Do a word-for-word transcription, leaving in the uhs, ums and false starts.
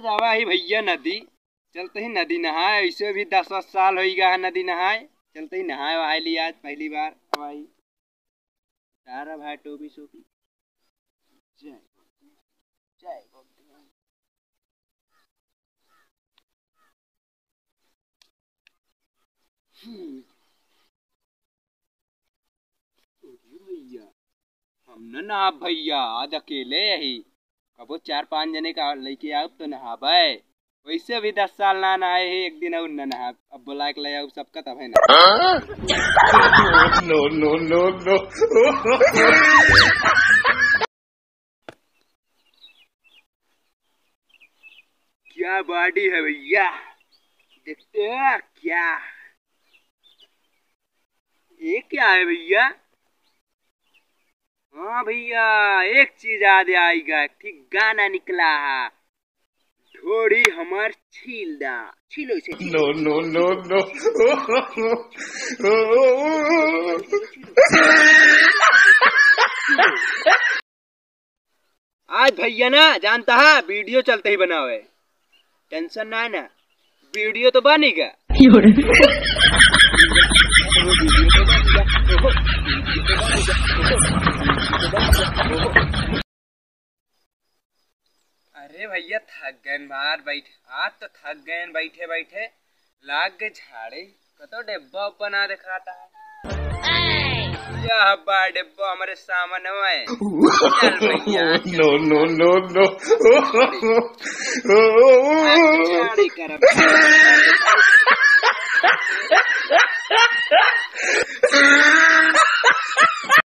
जावा ही भैया नदी, चलते ही नदी नहाए, ऐसे भी दस साल होइ गया है नदी नहाए, चलते ही नहाए वहाए ली आज पहली बार हमारी। तारा भाई टोपी सोपी। जय, जय। हम्म। अरे भैया, हम न नहाब भैया, आज अकेले यही। कबो चार पांच जने का लइके आउब तो नहाबे। वैसे भी दस साल ना नहाए ही, एक दिन और न नहाब। अब बुला के ले आउब सबका तब है ना। No, no, no, no। क्या बॉडी है भैया, देखते हैं क्या? ये क्या है भैया? हाँ भैया, एक चीज याद आइगा, ठीक गाना निकला है, ढोड़ी हमार छील दा, छीलो इसे, छीलो। No, no, no, no। आज भैया ना जानता है, वीडियो चलते ही बनावे, टेंशन ना है ना, वीडियो तो बनेगा। अरे भैया, थक गए बाहर बैठे, आज तो थक गए बैठे बैठे, लाग के झाड़े, कतो डिब्बा उब्बा ना दिखाता है। यह बा डिब्बा हमारे सामने में। चल भैया, चल। No, no, no, no। झाड़े करब।